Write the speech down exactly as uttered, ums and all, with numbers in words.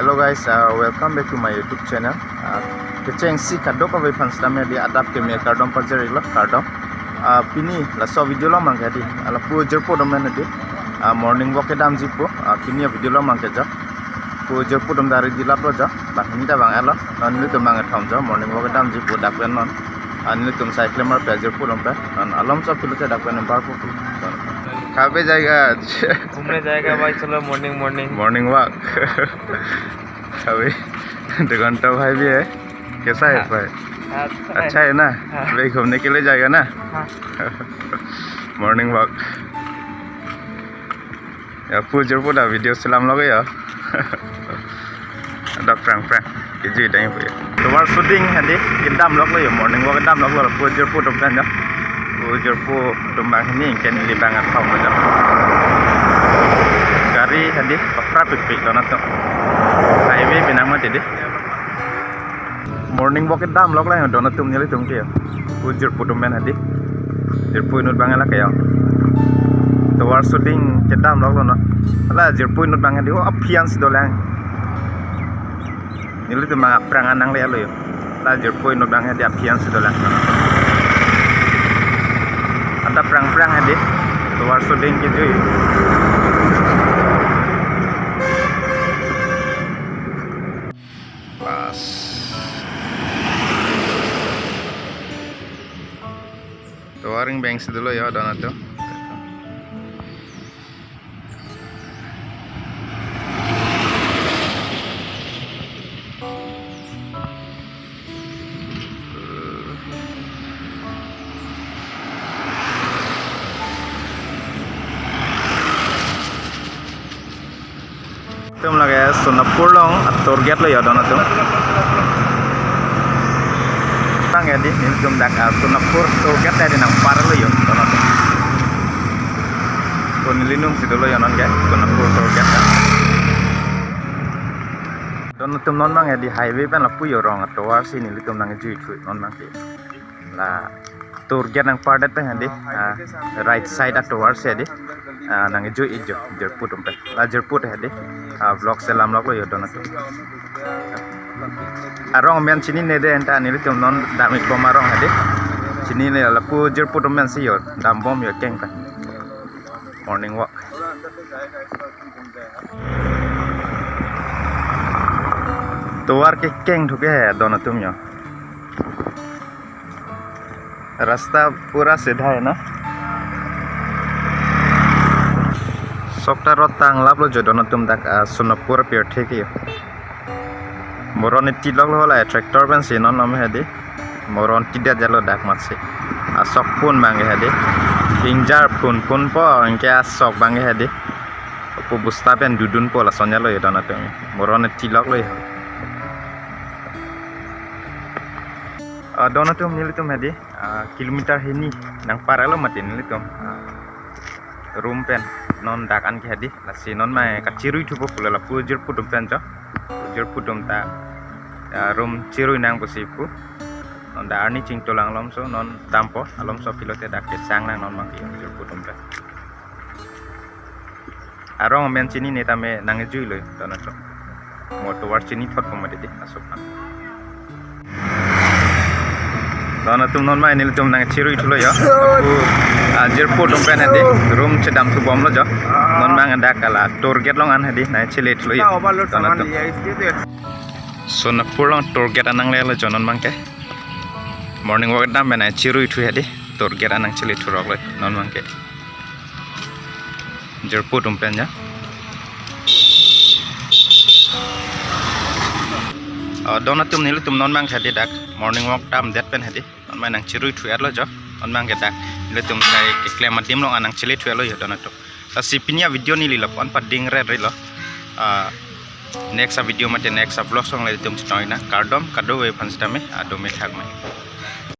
Hello guys, uh, welcome back to my YouTube channel. Uh, kechengsi kadokave aphan sitame di adap keme kardom pajir-iklo, kardom. Uh, pini laso video along abangke di, uh, lapu jirpo atum pen di, uh, morning walk kedamji pu, uh, pini video along abangke jo. Lapu jirpo atum dari dilap lo jo, banghini ta bang-etlo, non nelitum bang-ethom jo, morning walk kedamji pu dak pen non. Uh, nelitum cycle mar pe jirpo atum pen, non alomso aphi lote dak pen bar pu. Kape jayega? घूमने जाएगा भाई, चलो morning morning। Morning walk। अभी दो घंटा भाई भी है, कैसा है हाँ। भाई? हाँ, अच्छा है। अच्छा है ना? हाँ। भाई घूमने के लिए जाएगा ना? हाँ। Morning walk। Ya, lapu jirpo ta video selam lok yo. Dak prang prang. Kejui dang pu yo. Tovar shooting hadi kedam lok lo yo, morning walk kedam lok lo, lapu jirpo atum pen yo. Lapu jirpo atum banghini, anke neli bang-ethom lo jo. Gari hadi pakra pikpik lo na to. Highway penang mati di. Morning walk kedam lok lang yo don atum nelitum ke yo. Lapu jirpo atum pen hadi. Jirpo inut bang-et lake yo. Tovar shooting kedam lok lo no. La jirpo inut bang hadi, o aphi ansi dolang. Nelitum bang aphrang an nanglelo yo. La jirpo inut bang hadi aphi ansi dolang. Adap prang prang hadi. Tovar shooting kejui. Pas. Tovar angbeng si dolo yo don atum. Tum lake Sonapur along atour gate lo yo don atum. Bang ya di, nelitum dak, ah, Sonapur tour gate tadi nangpar lo yo don atum. Ko neli nung si dolo yo non ke, Sonapur tour gate. Don atum non bang ya di highway pen lapu yo rong atovar si nelitum nangjuithu non bang ke. La tour gate nangpardet pen hadi, ah, right side atovar si hadi, ah, nangjui-ik jo, jirpo atum pen. La jirpo ta hadi, ah, vlog selam lok lo yo don atum. Arong amen chinine de anta nelitum non dam-ik bom arong hadi. Chinine lapu jirpo atum pen si yo, dam bom yo keng pen. Morning walk. Tovar kekeng thu ke he don atum yo. Rasta pura sidha hai na. Sok ta rot tanglap lo jo don atum dak, ah, Sonapur apirthe ke yo. Moron iti lok lo la tractor pen si non nom hadi. Moron tidet jalo dak matsi. Asok pun bang ke hadi. Ingjar pun pun po, anke asok bang ke hadi. Lapu bosta pen dudun po lason jalo yo don atum. Moron iti lok lo yo. Ah, don atum nelitum hadi, ah, kilometer hini nangpar lo mati nelitum. Ah, room pen non dak an ke hadi, lasi non mai kachirui thupo pu la lapu jirpo atum pen jo. Jirpo atum ta, ah, room chirui nang pusi pu. Non dak arni chingtolang alomso non dampo, alomso aphi lote dak kechang nang non bang ke jirpo atum pen. Arong amen chinine tame nangjui lo don atum. Mo tovar chinithot po mati di asok an. Don atum non mai nelitum nangchirui thulo yo. Lapu, ah, jirpo atum pen hadi room chedam thu bom lo jo. Non bang dak la tour gate along an hadi nangchele thulo yo. Don atum. Sonapur along tour gate an nanglelo jo non bang ke. Morning walk dam pen nangchirui thu hadi tour gate an nangchele thurok lo non bang ke. Jirpo atum pen ya. Oh, don atum nelitum non bang hadi dak morning walk damdet pen hadi. Non mai nangchirui thu-et lo jo. Non bang ke dak nelitum sai keklem adim along an nangchele thu-et lo yo don atum. Lasi pini avideo neli lapu-an pading ret ri lo. Ah, next avideo mate next avlog along nelitum chetong nang. Kardom, kadokave aphan sitame, ah, dome thakme.